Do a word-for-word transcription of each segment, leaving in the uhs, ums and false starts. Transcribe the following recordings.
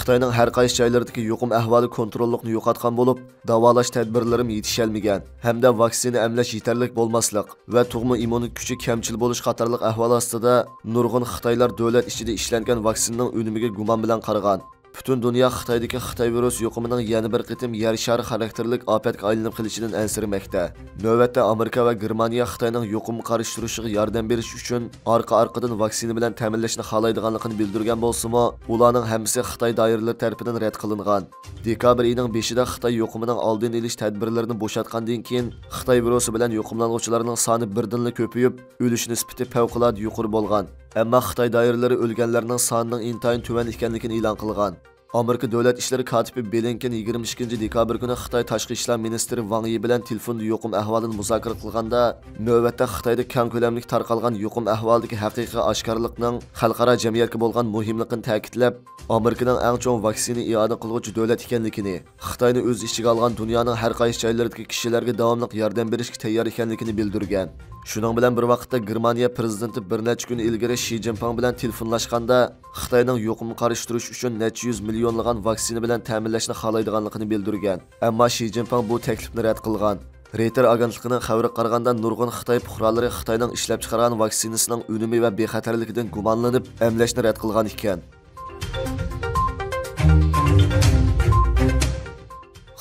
خىتاينىڭ ھەر قايسى جايلىرىدىكى يۇقۇم ئەھۋالى كونتروللۇقنى يوقاتقان بولۇپ، داۋالاش تەدبىرلىرىمۇ يېتىشەلمىگەن ھەمدە ۋاكسىنا ئەملەش يېتەرلىك بولماسلىق ۋە تۇغما ئىممۇنىتېت كۈچى كەمچىل بولۇش قاتارلىق ئەھۋال ئاستىدا، نۇرغۇن خىتايلار دۆلەت ئىچىدە ئىشلەنگەن ۋاكسىنىنىڭ ئۈنۈمىگە گۇمان بىلەن قارىغان. پۈتۈن دۇنيا خىتايدىكى خىتاي ۋىرۇس يۇقۇمىنىڭ يەنە بىر قېتىم يەر شارى خاراكتېرلىك ئاپەتكە ئايلىنىپ قېلىشىدىن ئەنسىرىمەكتە. نۆۋەتتە ئامېرىكا ۋە گېرمانىيە خىتاينىڭ يۇقۇمغا قارشى تۇرۇشىغا ياردەم بېرىش ئۈچۈن ئارقا-ئارقىدىن ۋاكسىنا بىلەن تەمىنلەشنى خالايدىغانلىقىنى بىلدۈرگەن بولسىمۇ، ئۇلارنىڭ ھەممىسى خىتاي دائىرىلىرى تەرىپىدىن رەت قىلىنغان. دېكابىر ئېيىنىڭ بېشىدا خىتاي يۇقۇمىنىڭ ئالدىنى ئېلىش تەدبىرلىرىنى بوشاتقاندىن كېيىن، خىتاي ۋىرۇسى بىلەن يۇقۇملانغۇچىلارنىڭ سانى بىردىنلا كۆپىيىپ، ئۆلۈش نىسبىتى پەۋقۇلئاددە يۇقىرى بولغان. ئەمما خىتاي دائىرىلىرى ئۆلگەنلەرنىڭ سانىنىڭ ئىنتايىن تۆۋەن ئىكەنلىكىنى ئېلان قىلغان. ئامېرىكا دۆلەت ئىشلىرى كاتىپى بلىنكېن يىگىرمە ئىككىنچى دېكابىر كۈنى خىتاي تاشقى ئىشلار مىنىستىرى ۋاڭ يى بىلەن تېلېفوندا يۇقۇم ئەھۋالىنى مۇزاكىرە قىلغاندا، نۆۋەتتە خىتايدا كەڭ كۆلەملىك تارقالغان يۇقۇم ئەھۋالىدىكى ھەقىقىي ئاشكارىلىقنىڭ خەلقئارا جەمئىيەتكە بولغان مۇھىملىقىنى تەكىتلەپ، ئامېرىكىنىڭ ئەڭ چوڭ ۋاكسىنا ئىئانە قىلغۇچى دۆلەت ئىكەنلىكىنى، خىتاينى ئۆز ئىچىگە ئالغان دۇنيانىڭ ھەر قايسى جايلىرىدىكى كىشىلەرگە داۋاملىق ياردەم بېرىشكە تەييار ئىكەنلىكىنى بىلدۈرگەن. شۇنىڭ بىلەن بىر ۋاقىتتا، گېرمانىيە پىرېزىدېنتى بىر نەچچە كۈن ئىلگىرى شى جىنپىڭ بىلەن تېلېفونلاشقاندا، خىتاينىڭ يۇقۇمغا قارشى تۇرۇش ئۈچۈن نەچچە يۈز مىليونلىغان ۋاكسىنا بىلەن تەمىنلەشنى خالايدىغانلىقىنى بىلدۈرگەن. ئەمما شى جىنپىڭ بۇ تەكلىپنى رەت قىلغان. رېيتېر ئاگېنتلىقىنىڭ خەۋىرىگە قارىغاندا، نۇرغۇن خىتاي پۇقرالىرى خىتاينىڭ ئىشلەپچىقارغان ۋاكسىنىسىنىڭ ئۈنۈمى ۋە بىخەتەرلىكىدىن گۇمانلىنىپ، ئەملەشنى رەت قىلغان ئىكەن.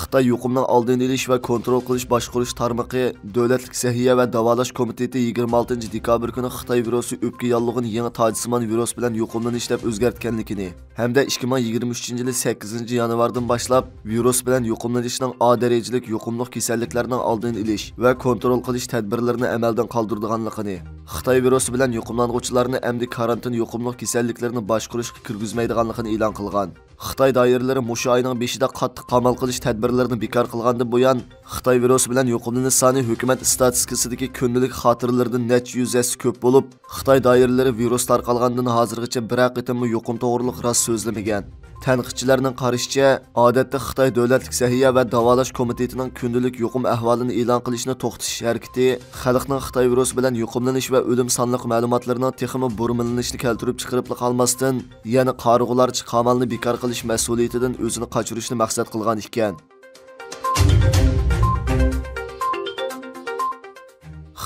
خىتاي يۇقۇمنىڭ ئالدىنى ئېلىش ۋە كونترول قىلىش باشقۇرۇش تارمىقى دۆلەتلىك سەھىيە ۋە داۋالاش كومىتېتى يىگىرمە ئالتىنچى دېكابىر كۈنى خىتاي ۋىرۇسى ئۆپكە ياللۇغىنى يېڭى تاجسىمان ۋىرۇس بىلەن يۇقۇملىنىش دەپ ئۆزگەرتكەنلىكىنى ھەمدە ئىككى مىڭ يىگىرمە ئۈچىنچى يىلى سەككىزىنچى يانۋاردىن باشلاپ ۋىرۇس بىلەن يۇقۇملىنىشنىڭ ئا دەرىجىلىك يۇقۇملۇق كېسەللىكلەرنىڭ ئالدىنى ئېلىش ۋە كونترول قىلىش تەدبىرلىرىنى ئەمەلدىن قالدۇرىدىغانلىقىنى، خىتاي ۋىرۇسى بىلەن يۇقۇملانغۇچىلارنى ئەمدى كارانتىن يۇقۇملۇق كېسەللىكلىرىنى باشقۇرۇشقا كىرگۈزمەيدىغانلىقىنى ئېلان قىلغان. خىتاي دائىرىلىرى مۇشۇ ئاينىڭ بېشىدا قاتتىق قامال قىلىش تەدبىرلىرىنى بىكار قىلغاندىن بۇيان، خىتاي ۋىرۇسى بىلەن يۇقۇملىنىش سانى ھۆكۈمەت ئىستاتىستىكىسىدىكى كۈندىلىك خاتىرىلىرىدىن نەچچە يۈز ھەسسە كۆپ بولۇپ، خىتاي دائىرىلىرى ۋىرۇس تارقالغاندىن ھازىرغىچە بىرەر قېتىممۇ يۇقۇم توغرۇلۇق راست سۆزلىمىگەن. تەنقىدچىلەرنىڭ قارىشىچە، ئادەتتە خىتاي دۆلەتلىك سەھىيە ۋە داۋالاش كومىتېتىنىڭ كۈندىلىك يۇقۇم ئەھۋالىنى ئېلان قىلىشنى توختىتىش ھەرىكىتى خەلقنىڭ خىتاي ۋىرۇسى بىلەن يۇقۇملىنىش ۋە ئۆلۈم سانلىق مەلۇماتلىرىنىڭ تېخىمۇ بۇرمىلىنىشىنى كەلتۈرۈپ چىقىرىپلا قالماستىن، يەنە قارىغۇلارچە قامالنى بىكار قىلىش مەسئۇلىيىتىدىن ئۆزىنى قاچۇرۇشنى مەقسەت قىلغان ئىكەن.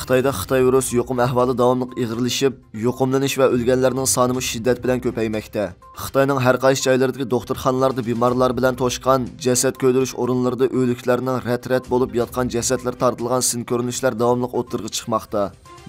خىتايدا خىتاي ۋىرۇسى يۇقۇم ئەھۋالى داۋاملىق ئېغىرلىشىپ، يۇقۇملىنىش ۋە ئۆلگەنلەرنىڭ سانىمۇ شىددەت بىلەن كۆپەيمەكتە. خىتاينىڭ ھەر قايسى جايلىرىدىكى دوختۇرخانىلاردا بىمارلار بىلەن توشقان جەسەت كۆيدۈرۈش ئورۇنلىرىدا ئۆلۈكلەرنىڭ رەت-رەت بولۇپ ياتقان جەسەتلىرى تارتىلغان سىن كۆرۈنۈشلەر داۋاملىق ئوتتۇرىغا چىقماقتا.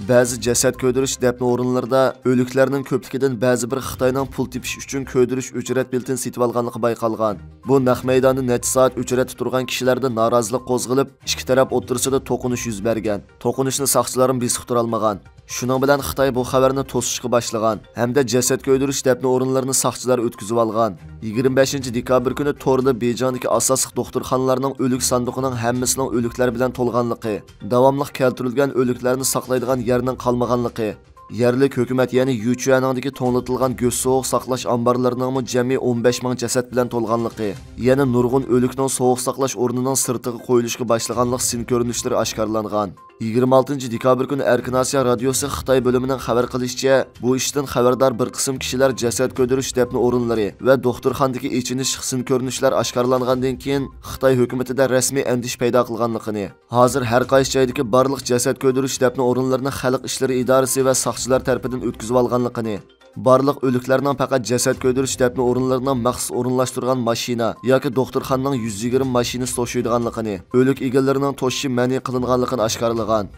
بەزى جەسەت كۆيدۈرۈش دەپنە ئورۇنلىرىدا ئۆلۈكلەرنىڭ كۆپلۈكىدىن بەزى بىر خىتاينىڭ پۇل تېپىش ئۈچۈن كۆيدۈرۈش ئۆچرەت بېلىتىنى سېتىۋالغانلىقى بايقالغان. بۇ نەق مەيداندا نەچچە سائەت ئۆچرەتتە تۇرغان كىشىلەردە نارازىلىق قوزغىلىپ، ئىككى تەرەپ ئوتتۇرىسىدا توقۇنۇش يۈز بەرگەن. توقۇنۇشنى ساقچىلارمۇ بېسىپ تۇرالمىغان. شۇنىڭ بىلەن خىتاي بۇ خەۋەرنى توسۇشقا باشلىغان ھەمدە جەسەت كۆيدۈرۈش دەپنە ئورۇنلىرىنى ساقچىلار ئۆتكۈزۈۋالغان. يىگىرمە بەشىنچى دېكابىر كۈنى توردا بېيجىڭدىكى ئاساسلىق دوختۇرخانىلارنىڭ ئۆلۈك ساندۇقىنىڭ ھەممىسىنىڭ ئۆلۈكلەر بىلەن تولغانلىقى، داۋاملىق كەلتۈرۈلگەن ئۆلۈكلەرنى ساقلايدىغان يەرنىڭ قالمىغانلىقى، يەرلىك ھۆكۈمەت يەنى يۈچۈەنىڭدىكى توڭلىتىلغان گۆش سوغۇق ساقلاش ئامبارلىرىنىڭمۇ جەمئىي ئون بەش مىڭ جەسەت بىلەن تولغانلىقى، يەنە نۇرغۇن ئۆلۈكنىڭ سوغۇق ساقلاش ئورنىنىڭ سىرتىغا قويۇلۇشقا باشلىغانلىق سىن كۆرۈنۈشلىرى ئاشكارىلانغان. يىگىرمە ئالتىنچى دېكابىر كۈنى ئەركىن ئاسىيا رادىيوسى خىتاي بۆلۈمىنىڭ خەۋەر قىلىشىچە، بۇ ئىشتىن خەۋەردار بىر قىسىم كىشىلەر جەسەت كۆيدۈرۈش دەپنە ئورۇنلىرى ۋە دوختۇرخانىدىكى ئېچىنىش سىن كۆرۈنۈشلەر ئاشكارىلانغاندىن كېيىن، خىتاي ھۆكۈمىتىدە رەسمىي ئەندىشە پەيدا قىلغانلىقىنى، ھازىر ھەر قايسى جايدىكى بارلىق جەسەت كۆيدۈرۈش دەپنە ئورۇنلىرىنى خەلق ئىشلىرى ئىدارىسى ۋە ساقچىلار تەرىپىدىن ئۆتكۈزۈۋالغانلىقىنى، بارلىق ئۆلۈكلەرنىڭ پەقەت جەسەت كۆيدۈرۈش دەپنە ئورۇنلىرىنىڭ مەخسۇس ئورۇنلاشتۇرغان ماشىنا ياكى دوختۇرخانىنىڭ يۈز يىگىرمە ماشىنىسى توشۇيدىغانلىقىنى، ئۆلۈك ئىگىلىرىنىڭ توشۇشى مەنئى قىلىنغانلىقىنى ئاشكارىلىغان.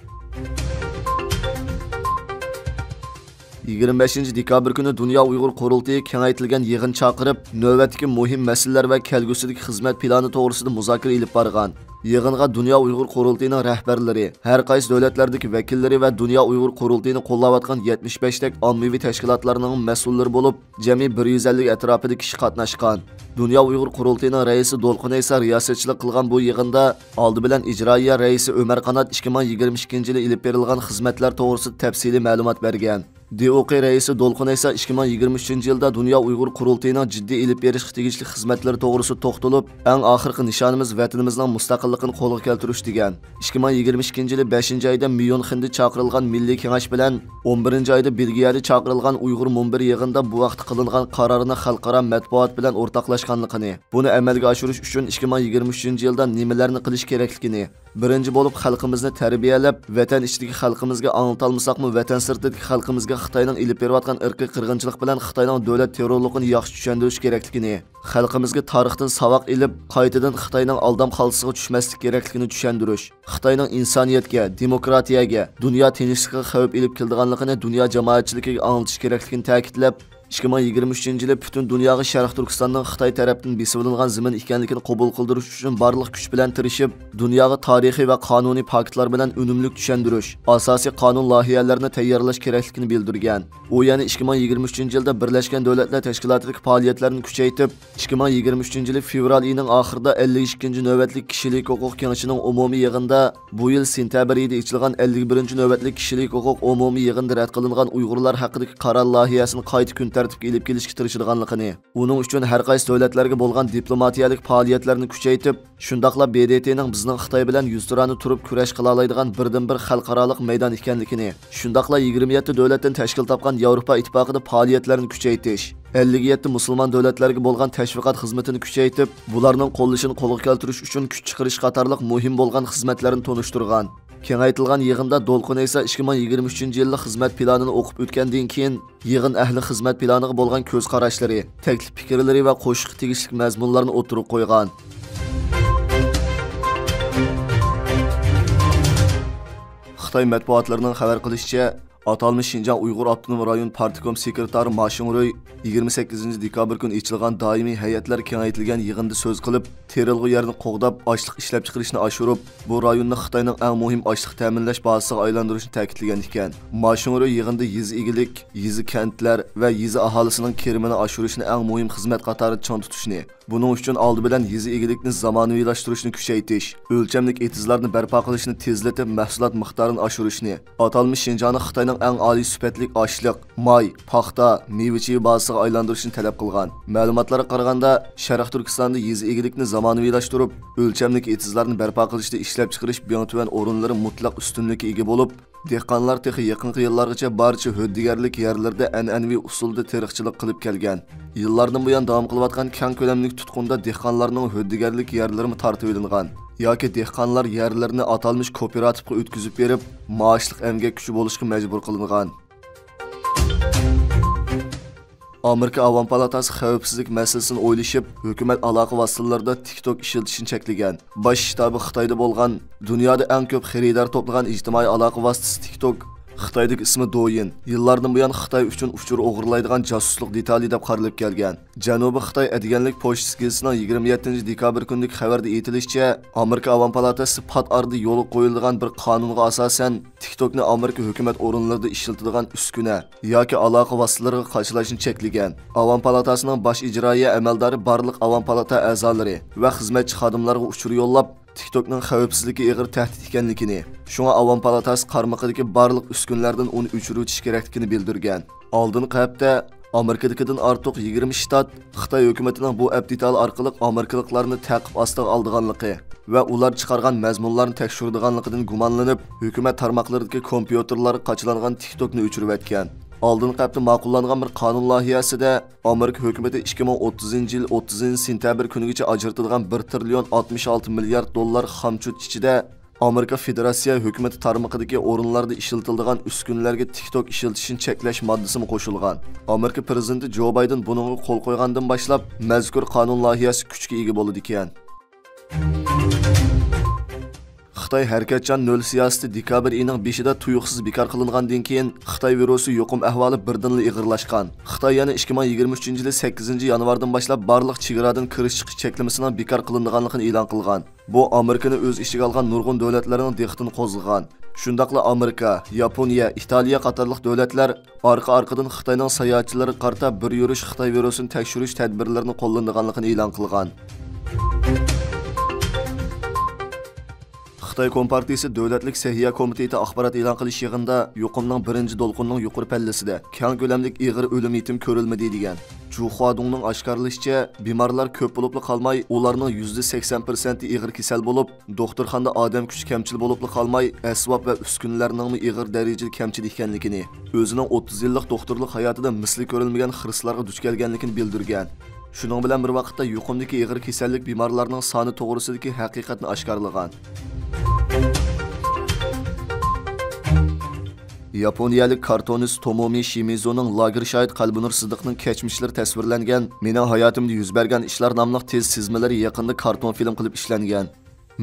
يىگىرمە بەشىنچى دېكابىر كۈنى دۇنيا ئۇيغۇر قۇرۇلتىيى كېڭەيتىلگەن يىغىن چاقىرىپ، نۆۋەتتىكى مۇھىم مەسىلىلەر ۋە كەلگۈسىدىكى خىزمەت پىلانى توغرىسىدا مۇزاكىرە ئېلىپ بارغان. يىغىنغا دۇنيا ئۇيغۇر قۇرۇلتىيىنىڭ رەھبەرلىرى، ھەر قايسى دۆلەتلەردىكى ۋەكىللىرى ۋە دۇنيا ئۇيغۇر قۇرۇلتىيىنى قوللاۋاتقان يەتمىش بەشتەك ئاممىۋى تەشكىلاتلارنىڭ مەسئۇللىرى بولۇپ، جەمئىي بىر يۈز ئەللىك ئەتراپىدا كىشى قاتناشقان. دۇنيا ئۇيغۇر قۇرۇلتىيىنىڭ رەئىسى دولقۇن ئەيسا رىياسەتچىلىك قىلغان بۇ يىغىندا ئالدى بىلەن ئىجرائىيە رەئىسى ئۆمەر قانات ئىككى مىڭ يىگىرمە ئىككىنچى يىلى ئېلىپ بېرىلغان خىزمەتلەر توغرىسىدا تەپسىلىي مەلۇمات بەرگەن. دىئۇقې رەئىسى دولقۇن ئەيسا ئىككى مىڭ يىگىرمە ئۈچىنچى يىلدا دۇنيا ئۇيغۇر قۇرۇلتىيىنىڭ جىددىي ئېلىپ بېرىشقا تېگىشلىك خىزمەتلىرى توغرىسىدا توختىلىپ، ئەڭ ئاخىرقى نىشانىمىز ۋەتىنىمىزنىڭ مۇستەقىللىقىنى قولغا كەلتۈرۈش، دېگەن. ئىككى مىڭ يىگىرمە ئىككىنچى يىلى بەشىنچى ئايدا ميۇنخېندا چاقىرىلغان مىللىي كېڭەش بىلەن ئون بىرىنچى ئايدا بېلگىيەدە چاقىرىلغان ئۇيغۇر مۇنبىرى يىغىنىدا بۇ ھەقتە قىلىنغان قارارنى خەلقئارا مەتبۇئات بىلەن ئورتاقلاشقانلىقىنى، بۇنى ئەمەلگە ئاشۇرۇش ئۈچۈن ئىككى مىڭ يىگىرمە ئۈچىنچى يىلدا نېمىلەرنى قىلىش كېرەكلىكىنى، بىرىنچى بولۇپ، خەلقىمىزنى تەربىيەلەپ، ۋەتەن ئىچىدىكى خەلقىمىزگە ئاڭلىتالمىساقمۇ، ۋەتەن سىرتىدىكى خەلقىمىزگە خىتاينىڭ ئېلىپ بېرىۋاتقان ئىرقىي قىرغىنچىلىق بىلەن خىتاينىڭ دۆلەت تېررورلۇقىنى ياخشى چۈشەندۈرۈش كېرەكلىكىنى، خەلقىمىزگە تارىختىن ساۋاق ئېلىپ، قايتىدىن خىتاينىڭ ئالدام خالتىسىغا چۈشمەسلىك كېرەكلىكىنى چۈشەندۈرۈش، خىتاينىڭ ئىنسانىيەتكە، دېموكراتىيەگە، دۇنيا تىنچلىقىغا خەۋپ ئېلىپ كېلىدىغانلىقىنى دۇنيا جامائەتچىلىكىگە ئاڭلىتىش كېرەكلىكىنى تەكىتلەپ، ئىككى مىڭ يىگىرمە ئۈچىنچى يىلى پۈتۈن دۇنياغا شەرقىي تۈركىستاننىڭ خىتاي تەرەپتىن بېسىۋېلىنغان زېمىن ئىكەنلىكىنى قوبۇل قىلدۇرۇش ئۈچۈن بارلىق كۈچ بىلەن تىرىشىپ، دۇنياغا تارىخىي ۋە قانۇنىي پاكىتلار بىلەن ئۈنۈملۈك چۈشەندۈرۈش، ئاساسىي قانۇن لايىھەلىرىنى تەييارلاش كېرەكلىكىنى بىلدۈرگەن. ئۇ يەنە ئىككى مىڭ يىگىرمە ئۈچىنچى يىلدا بىرلەشكەن دۆلەتلەر تەشكىلاتىدىكى پائالىيەتلەرنى كۈچەيتىپ، ئىككى مىڭ يىگىرمە ئۈچىنچى يىلى فېۋرال ئېيىنىڭ ئاخىرىدا ئەللىك ئىككىنچى نۆۋەتلىك كىشىلىك ھوقۇق كېڭىشىنىڭ ئومۇمىي يىغىنىدا بۇ يىل سېنتەبىر ئېيىدا ئېچىلغان ئەللىك بىرىنچى نۆۋەتلىك كىشىلىك ھوقۇق ئومۇمىي يىغىنىدا رەت قىلىنغان ئۇيغۇرلار ھەققىدىكى قارار لايىھەسىنى قايتا كۈن تەرتىپكە ئېلىپ كېلىشكە تىرىشىدىغانلىقىنى، ئۇنىڭ ئۈچۈن ھەر قايسى دۆلەتلەرگە بولغان دىپلوماتىيەلىك پائالىيەتلەرنى كۈچەيتىپ، شۇنداقلا ب د ت نىڭ بىزنىڭ خىتاي بىلەن يۈزتۇرانە تۇرۇپ كۈرەش قىلالايدىغان بىردىنبىر خەلقئارالىق مەيدان ئىكەنلىكىنى، شۇنداقلا يىگىرمە يەتتە دۆلەتتىن تەشكىل تاپقان ياۋروپا ئىتتىپاقىدا پائالىيەتلەرنى كۈچەيتىش، ئەللىك يەتتە مۇسۇلمان دۆلەتلەرگە بولغان تەشۋىقات خىزمىتىنى كۈچەيتىپ، بۇلارنىڭ قوللىشىنى قولغا كەلتۈرۈش ئۈچۈن كۈچ چىقىرىش قاتارلىق مۇھىم بولغان خىزمەتلەرنى تونۇشتۇرغان. كېڭەيتىلگەن يىغىندا دولقۇن ئەيسا ئىككى مىڭ يىگىرمە ئۈچىنچى يىللىق خىزمەت پىلانىنى ئوقۇپ ئۆتكەندىن كېيىن، يىغىن ئەھلى خىزمەت پىلانىغا بولغان كۆز قاراشلىرى، تەكلىپ پىكىرلىرى ۋە قوشۇشقا تېگىشلىك مەزمۇنلارنى ئوتتۇرىغا قويغان. خىتاي مەتبۇئاتلىرىنىڭ خەۋەر قىلىشىچە، ئاتالمىش شىنجاڭ ئۇيغۇر ئاپتونوم رايون پارتكوم سېكرېتارى ما شىڭرۇي يىگىرمە سەككىزىنچى دېكابىر كۈنى ئېچىلغان دائىمىي ھەيئەتلەر كېڭەيتىلگەن يىغىندا سۆز قىلىپ، تېرىلغۇ يەرنى قوغداپ، ئاشلىق ئىشلەپچىقىرىشنى ئاشۇرۇپ، بۇ رايوننى خىتاينىڭ ئەڭ مۇھىم ئاشلىق تەمىنلەش بازىسىغا ئايلاندۇرۇشنى تەكىتلىگەن ئىكەن. ما شىڭرۇي يىغىندا يېزا ئىگىلىك، يېزا، كەنتلەر ۋە يېزا ئاھالىسىنىڭ كىرىمىنى ئاشۇرۇشنى ئەڭ مۇھىم خىزمەت قاتارىدا چىڭ تۇتۇشنى، بۇنىڭ ئۈچۈن ئالدى بىلەن يېزا ئىگىلىكنى زامانىۋىلاشتۇرۇشنى كۈچەيتىش، ئۆلچەملىك ئېتىزلارنى بەرپا قىلىشنى تېزلىتىپ، مەھسۇلات مىقدارىنى ئاشۇرۇشنى، ئاتالمىش شىنجاڭنى خىتاينىڭ ئەڭ ئالىي سۈپەتلىك ئاشلىق، ماي، پاختا، مېۋە-چېۋە بازىسىغا ئايلاندۇرۇشنى تەلەپ قىلغان. مەلۇماتلارغا قارىغاندا، شەرقىي تۈركىستاندا يېزا ئىگىلىكنى زامانىۋىلاشتۇرۇپ، ئۆلچەملىك ئېتىزلارنى بەرپا قىلىشتا ئىشلەپچىقىرىش بىڭتۈەن ئورۇنلىرى مۇتلەق ئۈستۈنلۈككە ئىگە بولۇپ، دېھقانلار تېخى يېقىنقى يىللارغىچە بارچە ھۆددىگەرلىك يەرلىرىدە ئەنئەنىۋى ئۇسۇلدا تېرىقچىلىق قىلىپ كەلگەن. يىللاردىن بۇيان داۋام قىلىۋاتقان كەڭ كۆلەملىك تۇتقۇندا دېھقانلارنىڭ ھۆددىگەرلىك يەرلىرىمۇ تارتىۋېلىنغان ياكى دېھقانلار يەرلىرىنى ئاتالمىش كوپىراتىپقا ئۆتكۈزۈپ بېرىپ، مائاشلىق ئەمگەك كۈچى بولۇشقا مەجبۇر قىلىنغان. ئامېرىكا ئاۋام پالاتاسى خەۋپسىزلىك مەسىلىسىنى ئويلىشىپ، ھۆكۈمەت ئالاقە ۋاسىتىلىرىدا تىك توك ئىشلىتىشنى چەكلىگەن. باش شتابى خىتايدا بولغان، دۇنيادا ئەڭ كۆپ خېرىدار توپلىغان ئىجتىمائىي ئالاقە ۋاسىتىسى تىك توك، خىتايدىكى ئىسمى دويىن، يىللاردىن بۇيان خىتاي ئۈچۈن ئۇچۇر ئوغرىلايدىغان جاسۇسلۇق دېتالى دەپ قارىلىپ كەلگەن. جەنۇبىي خىتاي ئەتىگەنلىك پوچتىسى گېزىتىنىڭ يىگىرمە يەتتىنچى دېكابىر كۈنىدىكى خەۋەردە ئېيتىلىشىچە، ئامېرىكا ئاۋام پالاتاسى پات ئارىدا يولغا قويۇلىدىغان بىر قانۇنغا ئاساسەن، تىك توكنى ئامېرىكا ھۆكۈمەت ئورۇنلىرىدا ئىشلىتىدىغان ئۈسكۈنە ياكى ئالاقە ۋاسىتىلىرىغا قاچىلاشنى چەكلىگەن. ئاۋام پالاتاسىنىڭ باش ئىجرائىيە ئەمەلدارى بارلىق ئاۋام پالاتا ئەزالىرى ۋە خىزمەتچى خادىملارغا ئۇچۇر يوللاپ، تىك توكنىڭ خەۋپسىزلىكى ئېغىر تەھدىت ئىكەنلىكىنى، شۇڭا ئاۋام پالاتاسى قارمىقىدىكى بارلىق ئۈسكۈنىلەردىن ئۇنى ئۆچۈرۈۋېتىش كېرەكلىكىنى بىلدۈرگەن. ئالدىنقى ھەپتە ئامېرىكىدىكىدىن ئارتۇق يىگىرمە شتات خىتاي ھۆكۈمىتىنىڭ بۇ ئەپ دېتالى ئارقىلىق ئامېرىكىلىقلارنى تەقىب ئاستىغا ئالىدىغانلىقى ۋە ئۇلار چىقارغان مەزمۇنلارنى تەكشۈرىدىغانلىقىدىن گۇمانلىنىپ، ھۆكۈمەت تارماقلىرىدىكى كومپيۇتېرلارغا قاچىلانغان تىك توكنى ئۆچۈرۈۋەتكەن. ئالدىنقى ھەپتە ماقۇللانغان بىر قانۇن لايىھەسىدە، ئامېرىكا ھۆكۈمىتى ئىككى مىڭ ئوتتۇزىنچى يىل ئوتتۇزىنچى سېنتەبىر كۈنىگىچە ئاجرىتىدىغان بىر تىرىليون ئاتمىش ئالتە مىليارد دوللار خامچوت ئىچىدە، ئامېرىكا فېدېراتسىيە ھۆكۈمىتى تارمىقىدىكى ئورۇنلاردا ئىشلىتىلىدىغان ئۈسكۈنىلەرگە تىك توك ئىشلىتىشنى چەكلەش ماددىسىمۇ قوشۇلغان. ئامېرىكا پىرېزىدېنتى جو بايدېن بۇنىڭغا قول قويغاندىن باشلاپ، مەزكۇر قانۇن لايىھەسى كۈچكە ئىگە بولىدىكەن. خىتاي ھەرىكەتچان نۆل سىياسىتى دېكابىر ئېيىنىڭ بېشىدا تۇيۇقسىز بىكار قىلىنغاندىن كېيىن، خىتاي ۋىرۇسى يۇقۇم ئەھۋالى بىردىنلا ئېغىرلاشقان. خىتاي يەنە ئىككى مىڭ يىگىرمە ئۈچىنچى يىلى سەككىزىنچى يانۋاردىن باشلاپ بارلىق چېگرادىن كىرىش چىقىش چەكلىمىسىنىڭ بىكار قىلىنىدىغانلىقىنى ئېلان قىلغان. بۇ ئامېرىكىنى ئۆز ئىچىگە ئالغان نۇرغۇن دۆلەتلەرنىڭ دىققىتىنى قوزغىغان. شۇنداقلا ئامېرىكا، ياپونىيە، ئىتالىيە قاتارلىق دۆلەتلەر ئارقا-ئارقىدىن خىتاينىڭ ساياھەتچىلىرىگە قارىتا بىر يۈرۈش خىتاي ۋىرۇسىنى تەكشۈرۈش تەدبىرلىرىنى قوللىنىدىغانلىقىنى ئېلان قىلغان. خىتاي كومپارتىيىسى دۆلەتلىك سەھىيە كومىتېتى ئاخبارات ئېلان قىلىش يىغىنىدا يۇقۇمنىڭ بىرىنچى دولقۇنىنىڭ يۇقىرى پەللىسىدە كەڭ كۆلەملىك ئېغىر ئۆلۈم يېتىم كۆرۈلمىدى، دېگەن. جۇ خۇادۇڭنىڭ ئاشكارىلىشىچە، بىمارلار كۆپ بولۇپلا قالماي، ئۇلارنىڭ يۈزدە سەكسەن پىرسەنتى ئېغىر كېسەل بولۇپ، دوختۇرخانىدا ئادەم كۈچى كەمچىل بولۇپلا قالماي، ئەسۋاب ۋە ئۈسكۈنىلەرنىڭمۇ ئېغىر دەرىجىدە كەمچىل ئىكەنلىكىنى، ئۆزىنىڭ ئوتتۇز يىللىق دوختۇرلۇق ھاياتىدا مىسلى كۆرۈلمىگەن خىرىسلارغا دۇچ كەلگەنلىكىنى بىلدۈرگەن. شۇنىڭ بىلەن بىر ۋاقىتتا، يۇقۇمدىكى ئېغىر كېسەللىك بىمارلارنىڭ سانى توغرىسىدىكى ھەقىقەتنى ئاشكارىلىغان. ياپونىيەلىك كارتونىست تومومى شىمىزۇنىڭ لاگېر شاھىتى قەلبىنۇر سىدىقنىڭ كەچمىشلىرى تەسۋىرلەنگەن مېنىڭ ھاياتىمدا يۈز بەرگەن ئىشلار ناملىق تېز سىزمىلىرى يېقىندا كارتون فىلىم قىلىپ ئىشلەنگەن.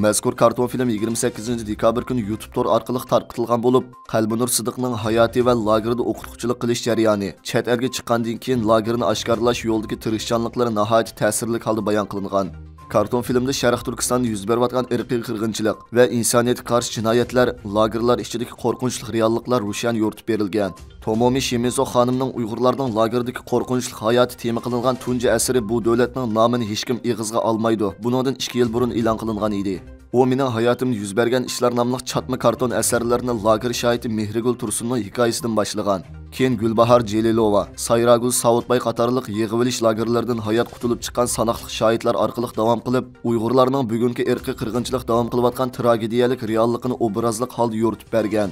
مەزكۇر كارتون فىلىم يىگىرمە سەككىزىنچى دېكابىر كۈنى يۇتۇب تور ئارقىلىق تارقىتىلغان بولۇپ، قەلبىنۇر سىدىقنىڭ ھاياتى ۋە لاگېردا ئوقۇتقۇچىلىق قىلىش جەريانى، چەت ئەلگە چىققاندىن كېيىن لاگېرنى ئاشكارىلاش يولىدىكى تىرىشچانلىقلىرى ناھايىتى تەسىرلىك ھالدا بايان قىلىنغان. كارتون فىلىمدا شەرقىي تۈركىستاندا يۈز بېرىۋاتقان ئىرقىي قىرغىنچىلىق ۋە ئىنسانىيەتكە قارشى جىنايەتلەر، لاگېرلار ئىچىدىكى قورقۇنچلۇق رېئاللىقلار روشەن يورۇتۇپ بېرىلگەن. تومومى شىمىزو خانىمنىڭ ئۇيغۇرلارنىڭ لاگېردىكى قورقۇنچلۇق ھاياتى تېما قىلىنغان تۇنجى ئەسىرى بۇ دۆلەتنىڭ نامىنى ھېچكىم ئېغىزغا ئالمايدۇ، بۇنىڭدىن ئىككى يىل بۇرۇن ئېلان قىلىنغان ئىدى. ئۇ مېنىڭ ھاياتىمدا يۈز بەرگەن ئىشلار ناملىق چاتما كارتون ئەسەرلىرىنى لاگېر شاھىتى مېھرىگۈل تۇرسۇننىڭ ھېكايىسىدىن باشلىغان. كېيىن گۈلباھار جېلىلوۋا، سايراگۈل ساۋۇتباي قاتارلىق يىغىۋېلىش لاگېرلىرىدىن ھايات قۇتۇلۇپ چىققان ساناقلىق شاھىتلار ئارقىلىق داۋام قىلىپ، ئۇيغۇرلارنىڭ بۈگۈنكى ئىرقىي قىرغىنچىلىق داۋام قىلىۋاتقان تراگېدىيەلىك رېئاللىقىنى ئوبرازلىق ھالدا يورۇتۇپ بەرگەن.